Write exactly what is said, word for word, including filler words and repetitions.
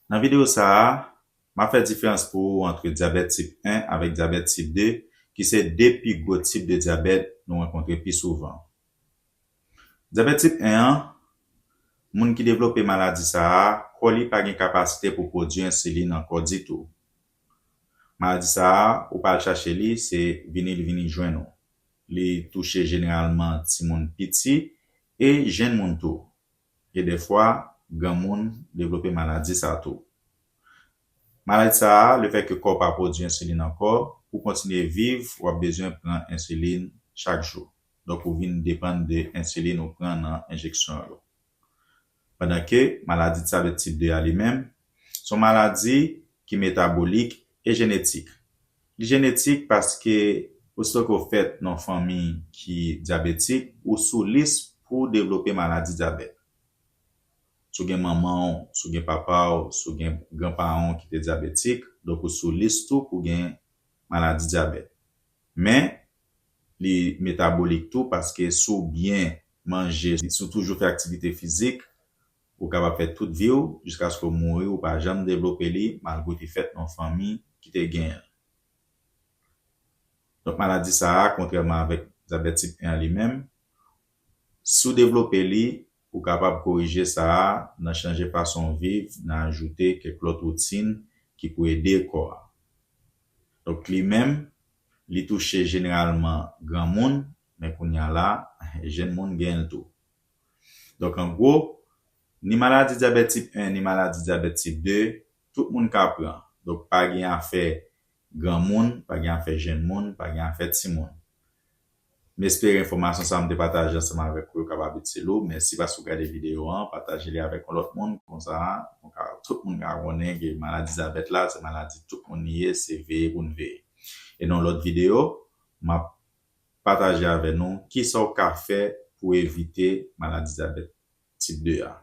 Nan videyo sa a, m ap fè diferans pou ou ant dyabèt tip en avèk dyabèt tip de, ki se de pi gwo tip de dyabèt nou rankontre pi souvan. Dyabèt tip en an, moun ki devlope maladi sa a, kò li pa gen kapasite pou pwodui ensilin ankò ditou. Maladi sa a, ou pa al chache li, se vini l vini jwenn ou. Li touche jeneralman timoun piti e jenn moun tou. E dèfwa, granmoun devlope maladi sa tou. Maladi sa a, lefètke kò w pa pwodui ensilin ankò, pou w kontinye viv, w ap bezwen pran ensilin chak jou. Donk, ou vin depann de ensilin ou pran nan enjeksyon yo. Pandan ke maladi dyabèt tip de a li menm, se yon maladi ki metabolik e jenetik. Li jenetik paske ositoke w fèt nan yon fanmi ki dyabetik, ou sou lis pou w devlope maladi dyabèt. Si w gen manman w, si w gen papa w, si w gen granparan w ki te dyabetik, donk ou sou lis tou pou w gen maladi dyabèt. Men, li metabolik tou paske si w byen manje, si w toujou fè aktivite fizik, ou kapab fè tout vi w jiskaske w mouri, ou pa janm devlope li, malgre w te fèt nan yon fanmi ki te genyen l. Donk, maladi sa a, kontrèman avèk dyabèt tip en an li menm, si w devlope li, ou kapab korije sa a nan chanje fason w viv, nan ajoute kèk lòt woutin ki pou ede kò a. Donk, li menm, li touche jeneralman granmoun, men kounye a la, jenn moun genyen l tou. Donk, an gwo, ni maladi dyabèt tip en, ni maladi dyabèt tip de, tout moun ka pran. Donk, pa gen afè granmoun, pa gen afè jenn moun, pa gen afè timoun. M espere enfòmasyon sa a m te pataje ansanm avèk ou yo kapab itil ou. Mèsi paske w gade videyo an. Pataje li avèk yon lòt moun. Konsa, nou ka, tout moun ka konnen ke maladi dyabèt la, se maladi tout moun li ye, se veye pou n veye. E nan yon lòt videyo, m ap pataje avè nou kisa w ka fè pou evite maladi dyabèt tip de a.